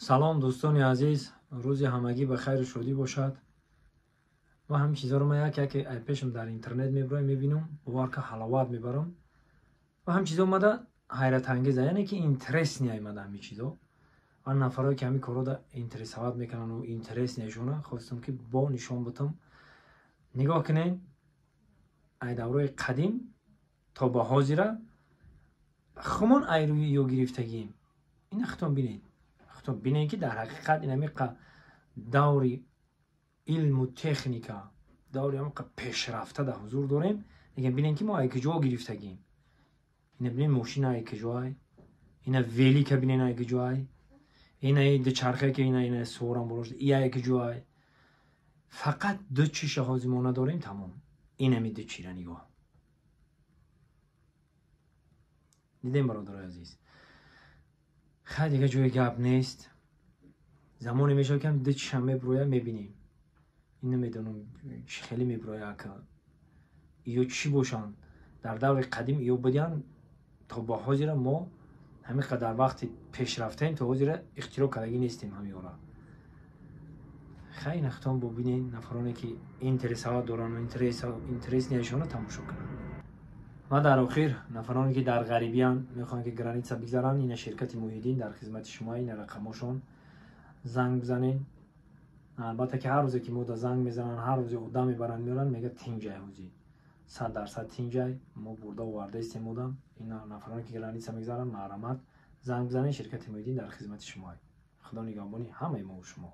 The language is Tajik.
Салом, дӯстони азиз, рӯзи ҳамагӣ ба хайру шодӣ бошад. Ва ҳамин чизҳоро ман як яке ай пешам дар интернет мебироям, мебинам, бовар ка, ҳаловат мебарам. Ва ҳамин чизо омада ҳайратангеза, яъне ки интересный омада ҳамин чизо. Ва нафарое ки ҳамин корҳода интересовать мекунанд, интересный шона, хостам ки бо нишон бутам. Нигоҳ кунед, ай даврои қадим то ба ҳозира хумон ай рӯи ё гирифтагием. Ина худтон бинед, худтон бинед, ки дар ҳақиқат ин ҳамиқа даври илму техника, даври ҳамиқа пешрафта дар ҳузур дорем, лекин бинед, ки мо ай куҷо гирифтагием. Ина бинед, мошина ай куҷоай, ина велика бинед, ай куҷоай, ина дучархе ки ина суворам боло шуда, и ай куҷоай. Фақат ду чиша ҳозир мо надорем, тамом. Инами ду чира нигоҳ дидем, бародарои азиз. Хай, дига ҷои гап нест. Замоне мешавад, ки ду чишам мебироя, мебинем. Ин намедонам, чӣ хеле мебироя, ака ё чӣ бошанд. Дар даври қадим ё будиянд, то ба ҳозира мо ҳамин қадар вақти пешрафтаем, то ҳозира ихтироъ кардагӣ нестем ҳамиёра. Хай, нахтон бубинед, нафароне ки интересовать доранд, интересный ашона тамошо кунанд. Ва дар охир, нафароне ки дар ғарибиянд, мехоҳанд, ки граница бигзаранд, ина ширкати Муҳиддин дар хизмати шумо, ина рақамошон, занг бизанед. Албатта ки ҳар рӯзе ки мо да занг мезананд, ҳар рӯзе одам мебаранд, меоранд, мега тинҷай, ҳозӣ 100% тинҷай, мо бурда овардаистем одам. Ина нафароне ки граница мегзаранд, марҳамат, занг бизанед, ширкати Муҳиддин дар хизмати шумо. Худо нигаҳбони ҳамаи мову шумо.